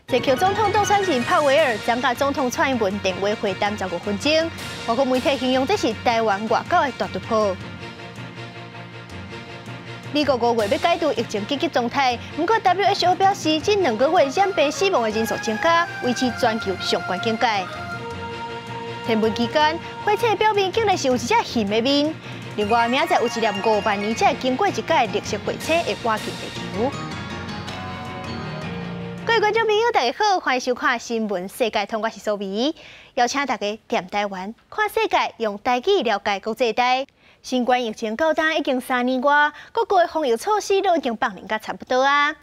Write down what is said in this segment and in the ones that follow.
捷克總統當選人帕維爾將佮總統蔡英文電話會談15分鐘，外國媒體形容這是台灣外交的大突破。美國5月欲解除疫情緊急狀態，毋過 WHO 表示，這2個月染病死亡的人數增加，維持全球上懸警戒。天文期間，火星表面竟然是有一隻熊的面。另外，明仔載有一粒5萬年才會經過一擺綠色彗星會倚近地球。各位觀眾朋友，大家好，歡迎收看《新聞世界通》，我是蘇美，邀請大家踮台灣看世界，用台語了解國際大。新冠疫情到今已經3年外，各國的防疫措施都已經放任甲差不多啊。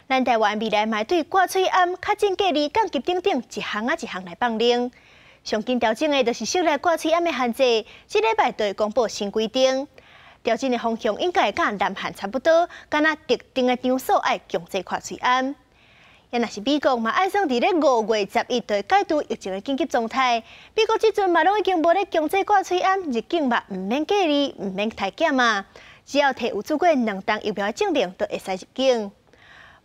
咱台灣未來嘛對掛喙罨、確診隔離降級等等一項仔一項來放寬。上緊調整的就是室內掛喙罨的限制，這禮拜就會公布新規定。調整的方向應該會佮南韓差不多，干焦特定的場所愛強制掛喙罨。也若是美國嘛，按算佇咧5月11就會解除疫情的緊急狀態。美國這陣嘛攏已經無咧強制掛喙罨，入境嘛毋免隔離，毋免篩檢啊，只要提有注過兩劑疫苗的證明，就會使入境。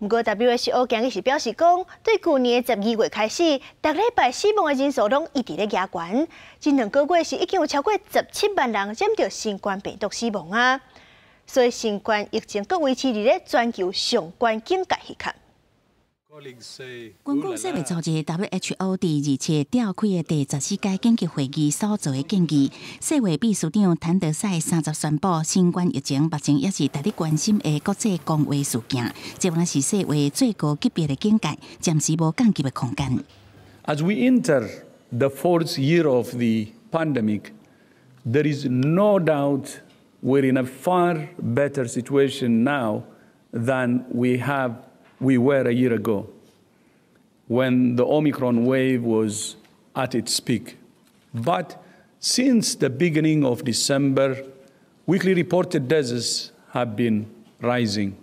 毋過 WHO 今日是表示講，對舊年的12月開始，逐禮拜死亡的人數攏一直咧加懸，這兩個月是已經有超過17萬人染著新冠病毒死亡啊！所以新冠疫情閣維持佇咧全球上懸警戒彼刻。根據世衛組織 WHO 佇27召開的第14屆緊急會議所做的建議，世衛秘書長譚德塞三十宣布，新冠疫情目前猶是值得關心的國際公衛事件，這原來是世衛最高級別的警戒，暫時無降級的空間。 As we enter the fourth year of the pandemic, there is no doubt we're in a far better situation now than we were a year ago, when the Omicron wave was at its peak. But since the beginning of December, weekly reported deaths have been rising.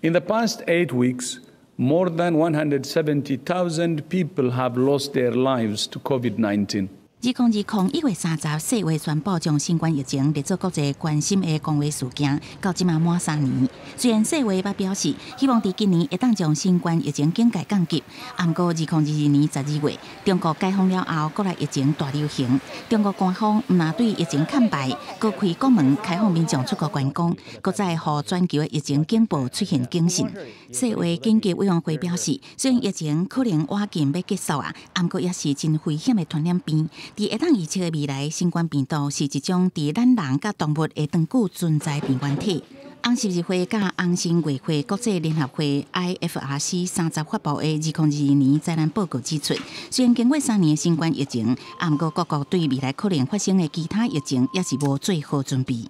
In the past 8 weeks, more than 170,000 people have lost their lives to COVID-19. 2020年1月30，世衛宣布將新冠疫情列做國際關心的公衛事件，到這馬滿3年。雖然世衛捌表示希望佇今年會當將新冠疫情警戒降級，毋過2022年12月，中國解封了後，國內疫情大流行。中國官方毋但對疫情崁敗，閣開國門開放民眾出國觀光，閣再予全球的疫情警報出現警訊。世衛緊急委員會表示，雖然疫情可能倚近欲結束啊，毋過猶是真危險的傳染病。佇會當預測的未來，新冠病毒是一種佇咱人佮動物會長久存在病原體。紅十字會佮紅新月會國際聯合會 IFRC 三十發布的2022年災難報告指出，雖然經過三年的新冠疫情，毋過各國對未來可能發生的其他疫情猶是無做好準備。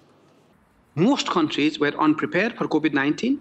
Most countries were unprepared for COVID-19,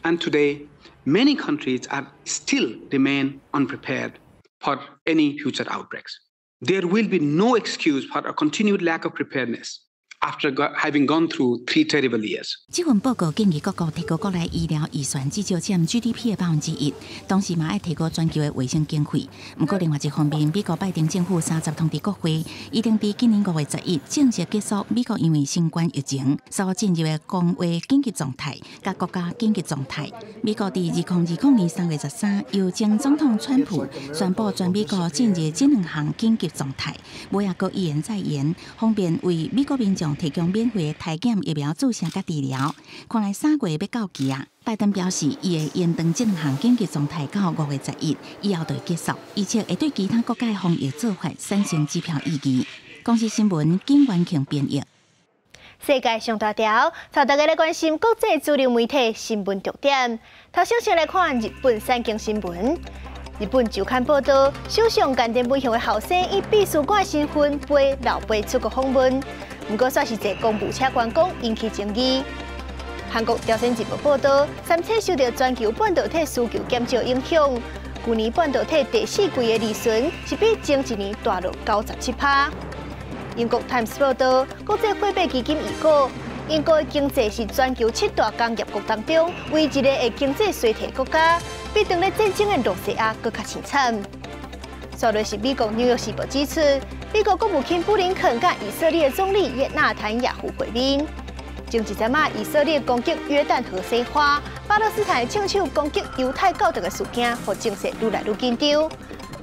and today many countries are still remain unprepared for any future outbreaks. There will be no excuse for a continued lack of preparedness after having gone through 3 terrible years. 這份報告建議各國提高國內醫療預算至少佔 GDP 的1%，同時嘛愛提高全球的衛生經費。毋過另外一方面，美國拜登政府三十通知國會，預定佇今年5月11正式結束美國因為新冠疫情所進入的公衛緊急狀態，佮國家緊急狀態。美國佇2020年3月13，由前總統川普宣布全美國進入這兩項緊急狀態，尾仔閣一延再延，方便為美國民眾提供免費的篩檢疫苗注射佮治療。看來3月欲到期啊！拜登表示，伊會延長這兩項緊急狀態到5月11，以後就會結束，而且會對其他國家的防疫做法產生指標意義。公視新聞金元慶編譯。世界上大條，帶大家來關心國際主流媒體新聞重點。頭先先來看日本產經新聞。日本週刊報道，首相岸田文雄的後生以秘書官身份陪老爸出國訪問，毋過煞是坐公務車觀光，引起爭議。韓國朝鮮日報報道，三星受到全球半導體需求減少影響，舊年半導體第四季的利潤是比前一年大落97%。英國泰晤士報道，國際貨幣基金預估，英國的經濟是全球七大工業國當中唯一一個會經濟衰退國家，比當咧戰爭的露西亞閣較淒慘。煞落是美國紐約時報指出，美國國務卿布林肯佮以色列總理內塔尼亞胡會面。前一陣仔，以色列攻擊約旦河西岸，巴勒斯坦槍手攻擊猶太教徒的事件，予情勢愈來愈緊張。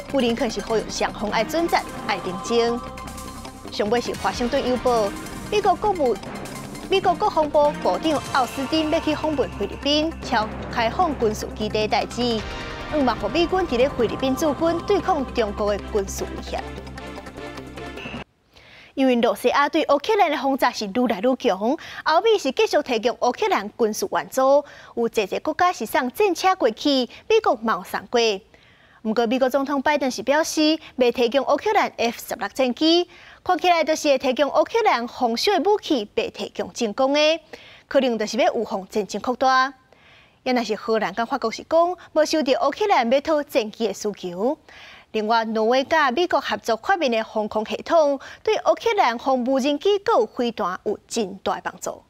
布林肯是呼籲雙方愛準則、愛冷靜。上尾是華盛頓郵報，美國國防部部長奧斯汀欲去訪問菲律賓，敲開放軍事基地代誌，向望予美軍佇咧菲律賓駐軍對抗中國的軍事威脅。因為羅西亞對烏克蘭的轟炸是愈來愈強，歐美是繼續提供烏克蘭軍事援助，有濟濟國家是送戰車過去，美國嘛有送過。毋過美國總統拜登是表示，袂提供烏克蘭 F-16戰機，看起來就是會提供烏克蘭防守的武器，袂提供進攻的，可能就是欲預防戰爭擴大。也若是荷蘭佮法國是講，無收到烏克蘭欲討戰機的需求。另外，挪威佮美國合作發明的防空系統，對烏克蘭防無人機佮飛彈有真大幫助。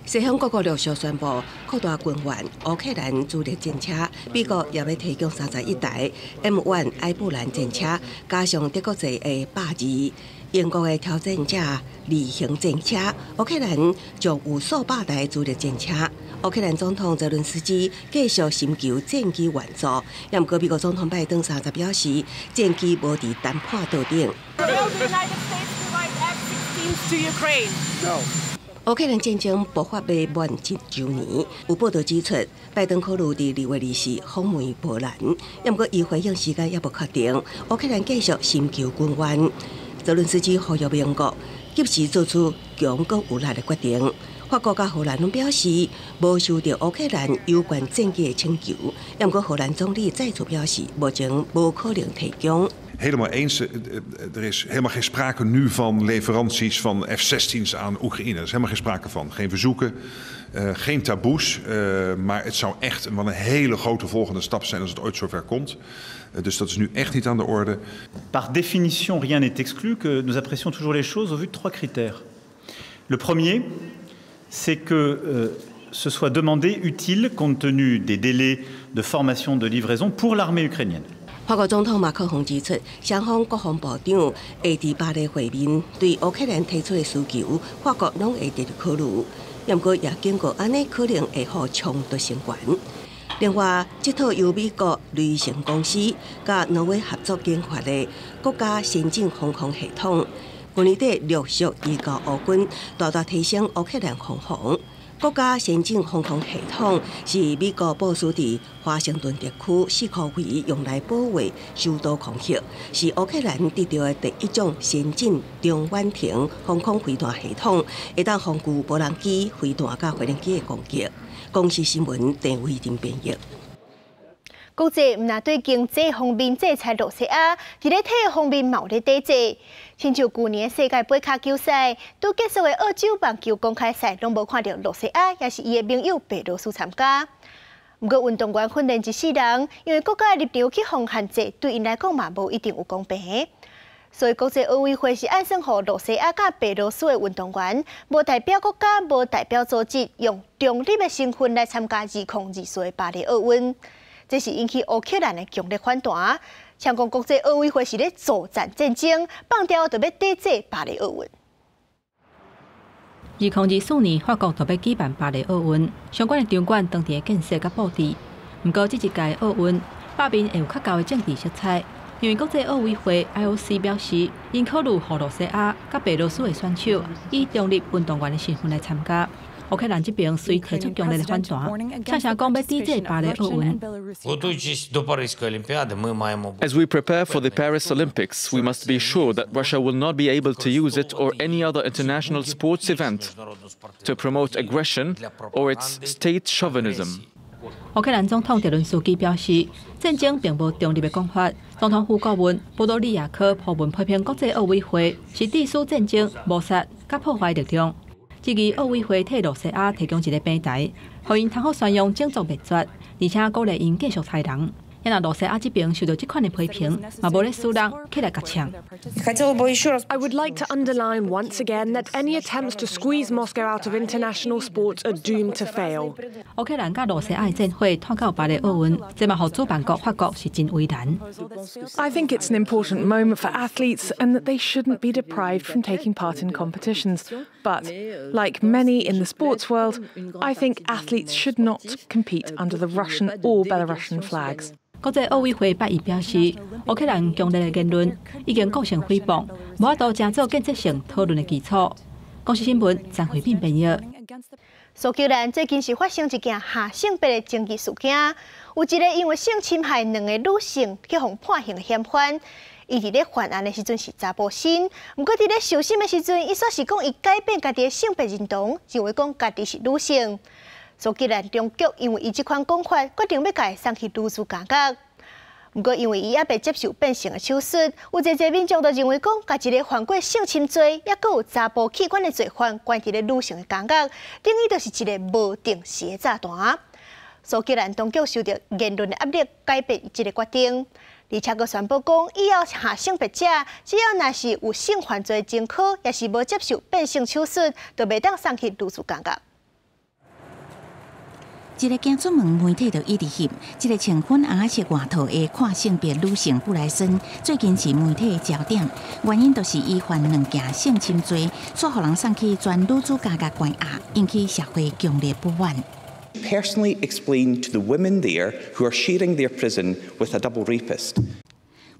西方各國陸續宣布擴大軍援烏克蘭主力戰車，美國也欲提供31台 M1 艾布蘭戰車，加上德國製的 82，英國的挑戰者二型戰車，烏克蘭將有數百台主力戰車。烏克蘭總統澤倫斯基繼續尋求戰機援助，毋過美國總統拜登三十表示，戰機無佇談判桌頂。 Will the United States provide F-16s to Ukraine? No. 烏克蘭戰爭爆發欲滿一週年，有報道指出，拜登考慮佇2月24訪問波蘭，毋過伊回應時間猶無確定。烏克蘭繼續尋求軍援，澤倫斯基呼籲盟國及時做出強閣有力的決定。法國佮荷蘭攏表示無收到烏克蘭有關戰機的請求，毋過荷蘭總理再次表示，目前無可能提供。 Helemaal eens. Er is helemaal geen sprake nu van leveranties van F-16's aan Oekraïne. Er is helemaal geen sprake van. Geen verzoeken, geen taboes. Maar het zou echt wel een hele grote volgende stap zijn als het ooit zover komt. Dus dat is nu echt niet aan de orde. Par définition, rien n'est exclu que nous apprécions toujours les choses au vu de trois critères. Le premier, c'est que ce soit demandé utile compte tenu des délais de formation de livraison pour l'armée ukrainienne. 法國總統馬克宏指出，雙方國防部長會佇巴黎會面，對烏克蘭提出的需求，法國攏會積極考慮。毋過也警告，按呢可能會予衝突升懸。另外，這套由美國雷神公司佮挪威合作研發的國家先進防空系統，去年底陸續移交烏軍，大大提升烏克蘭防防。國家先進防空系統是美國部署佇華盛頓特區四箍圍，用來保衛首都空域，是烏克蘭得著的第一種先進中遠程防空飛彈系統，會當防禦無人機、飛彈佮飛行機的攻擊。公視新聞鄭偉林編譯。國際毋但對經濟方面制裁羅西亞，佇咧體育方面嘛有咧抵制。親像舊年世界盃跤球賽，拄結束的澳洲網球公開賽，攏無看著羅西亞，抑是伊的盟友白羅斯參加。毋過運動員訓練一世人，因為國家的立場去予限制，對𪜶來講嘛無一定有公平。所以國際奧委會是按算予羅西亞佮白羅斯的運動員，無代表國家、無代表組織，用中立的身份來參加2024的巴黎奧運。這是引起烏克蘭的強烈反彈，呛講國際奧委會是咧助長戰爭，放掉就欲抵制巴黎奧運。2024年，法國就欲舉辦巴黎奧運，相關的場館當佇咧建設佮布置。毋過，這一屆奧運罷免會有較厚的政治色彩，因為國際奧委會 IOC 表示，𪜶考慮予羅西亞佮白羅斯的選手以中立運動員的身份來參加。烏克蘭這邊隨提出強烈的反彈，聲聲講欲抵制巴黎奧運。 As we prepare for the Paris Olympics, we must be sure that Russia will not be able to use it or any other international sports event to promote aggression or its state chauvinism. 烏克蘭總統澤倫斯基表示，戰爭並無中立的講法。總統府顧問波多利亞科鋪文批評國際奧委會是支持戰爭、謀殺佮破壞力量。質疑奧委會替羅西亞提供一个平台，予𪜶通好宣揚種族滅絕，而且鼓勵𪜶繼續刣人。也若羅西亞這邊受到這款的批評，嘛無咧輸人起來共嗆。 I would like to underline once again that any attempts to squeeze Moscow out of international sports are doomed to fail. 烏克蘭佮羅西亞的戰火拖到巴黎奧運，這嘛予主辦國法國是真為難。 I think it's an important moment for athletes and that they shouldn't be deprived from taking part in competitions. But, like many in the sports world, I think athletes should not compete under the Russian or Belarusian flags. 國際奧委會拜一表示，烏克蘭強烈的言論已經構成誹謗，無法度成做建設性討論的基礎。公視新聞張惠敏編譯。蘇格蘭最近是發生一件下性別的爭議事件，有一个因為性侵害兩个女性去予判刑的嫌犯，伊佇咧犯案的時陣是查埔身，毋過佇咧受審的時陣，伊煞是講伊改變家己的性別認同，認為講家己是女性。蘇格蘭當局因為伊這款講法，決定欲共伊送去女子監獄。毋過因為伊猶未接受變性的手術，有濟濟民眾就認為講，共一个犯過性侵罪，猶閣有查埔器官的罪犯關佇咧女性的監獄，等於就是一个無定時的炸彈。蘇格蘭當局受到言論的壓力，改變這个決定，而且閣宣布講，以後下性別者，只要若是有性犯罪前科，抑是無接受變性手術，就袂當送去女子監獄。一个行出門，媒體就一直翕。這个穿粉紅色外套的跨性別女性布萊森，最近是媒體的焦點。原因就是伊犯兩件性侵罪，煞予人送去全女子監獄關押，引起社會強烈不滿。 Personally explain to the women there who are sharing their prison with a double rapist.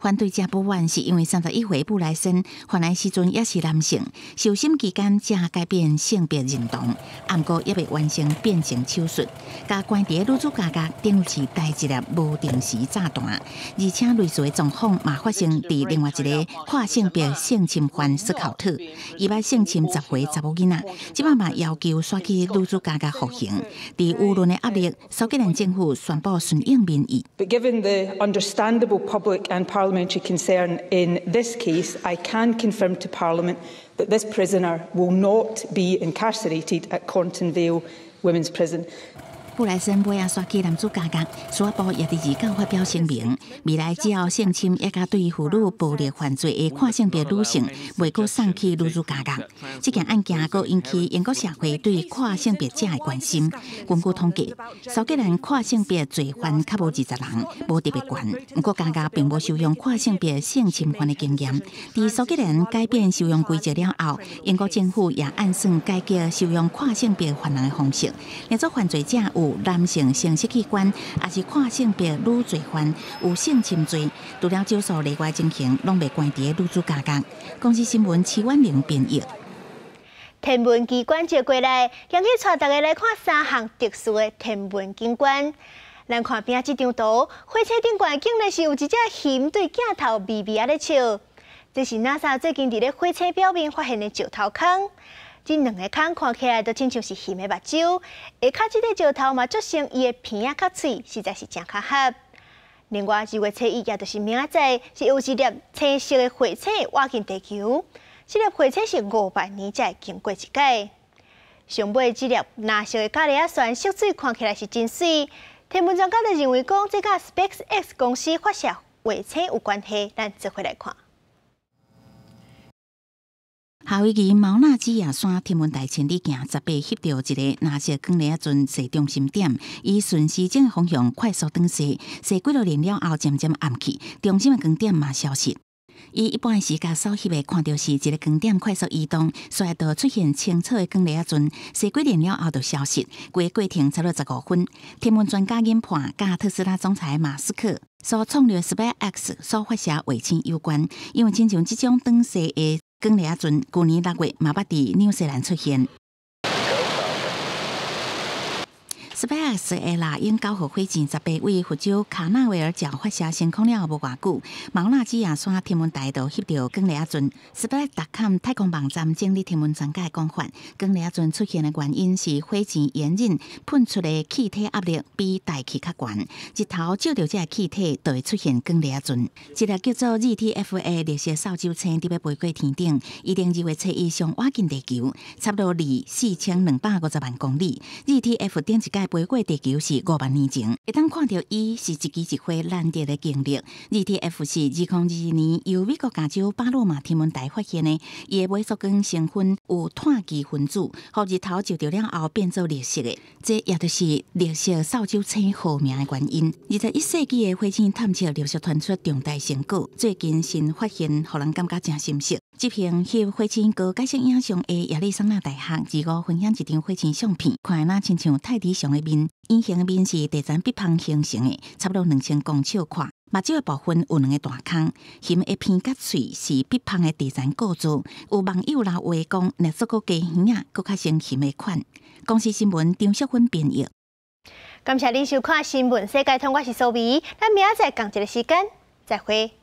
反對者不滿是因為31歲布萊森犯案時陣猶是男性，受審期間才改變性別認同，毋過猶未完成變性手術，共關佇女子監獄等於是待一粒無定時炸彈，而且類似的狀況嘛發生佇另外一个跨性別性侵犯斯考特，伊捌性侵10歲查某囡仔，這擺嘛要求徙去女子監獄服刑。佇輿論的壓力，蘇格蘭政府宣布順應民意。 But given the understandable public and parliamentary concern in this case, I can confirm to Parliament that this prisoner will not be incarcerated at Cornton Vale Women's Prison. 布萊森尾仔徙去男子監獄，司法部也佇29發表聲明，未來只要性侵抑佮對婦女暴力犯罪的跨性別女性，袂閣送去女子監獄。這件案件閣引起英國社會對跨性別者的關心。根據統計，蘇格蘭跨性別罪犯較無20人，無特別懸。毋過監獄並無收容跨性別性侵犯的經驗。佇蘇格蘭改變收容規則了後，英國政府也按算改革收容跨性別犯人的方式，若做犯罪者有男性生殖器官，抑是跨性別女罪犯有性侵罪，除了少數例外情形，攏袂關佇女子監獄。公視新聞徐婉玲編譯。天文奇觀接過來，今日帶大家來看三項特殊的天文景觀。咱看邊仔這張圖，火車頂懸竟然是有一隻熊對鏡頭微微仔咧笑。這是 NASA 最近佇咧火星表面發現的石頭空。這兩个空看起來就親像是熊的目睭，下跤這个石頭嘛，足像伊的鼻仔佮喙，實在是誠巧合。另外，2月初1，也就是明仔載，是有一粒青色的彗星倚近地球。這粒彗星是5萬年才會經過一擺。上尾這粒藍色的伽利亞旋色水看起來是真媠。天文專家就認為講，這佮 SpaceX 公司發射衛星有關係。咱做伙來看。夏威夷毛納基亞山天文台千里鏡18翕著一个藍色光粒仔陣踅中心點，以順時針方向快速轉踅，踅幾落年了後漸漸暗去，中心的光點嘛消失。以一般的視覺所翕的看著是一个光點快速移動，所以就出現清楚的光粒仔陣，踅幾年了後就消失。規个過程差不多15分。天文專家研判，佮特斯拉總裁馬斯克所創立 SpaceX 所發射衛星有關，因為親像這種轉踅的光粒仔陣，舊年6月嘛捌佇紐西蘭出現。SpaceX 的獵鷹9號火箭18對佛州卡納維爾角發射升空了後無偌久，毛納基亞山天文台就翕著光粒仔陣。Space.com 太空網站整理天文專家的講法，光粒仔陣出現的原因是火箭煙韌噴出的氣體壓力比大氣較懸，日頭照著這个氣體就會出現光粒仔陣。一粒叫做 ZTF 的綠色掃帚星佇欲飛過天頂，預定2月初1上倚近地球，差不多離4250萬公里。ZTF 頂一擺。飛過地球是5萬年前，會當看著伊是一期一會難得的經歷。ZTF 是2022年由美國加州巴洛馬天文台發現的，伊的尾束光成分有碳基分子，予日頭照著了後變做綠色的，這也就是綠色掃帚星號名的原因。21世紀的火星探測陸續傳出重大成果，最近新發現，予人感覺誠心適。執行翕火星高解析影像的亞利桑那大學二五分享一張火星相片，看來若親像泰迪熊的面，圓形的面是地層壁縫形成的，差不多2000公尺闊。目睭的部分有兩個大空，熊的鼻佮喙是壁縫的地層構造。有網友留話講，若做閣加耳仔，閣較像熊的款。公視新聞張淑芬編譯。感謝您收看新聞世界通，我是蘇美，咱明仔載仝一个時間再會。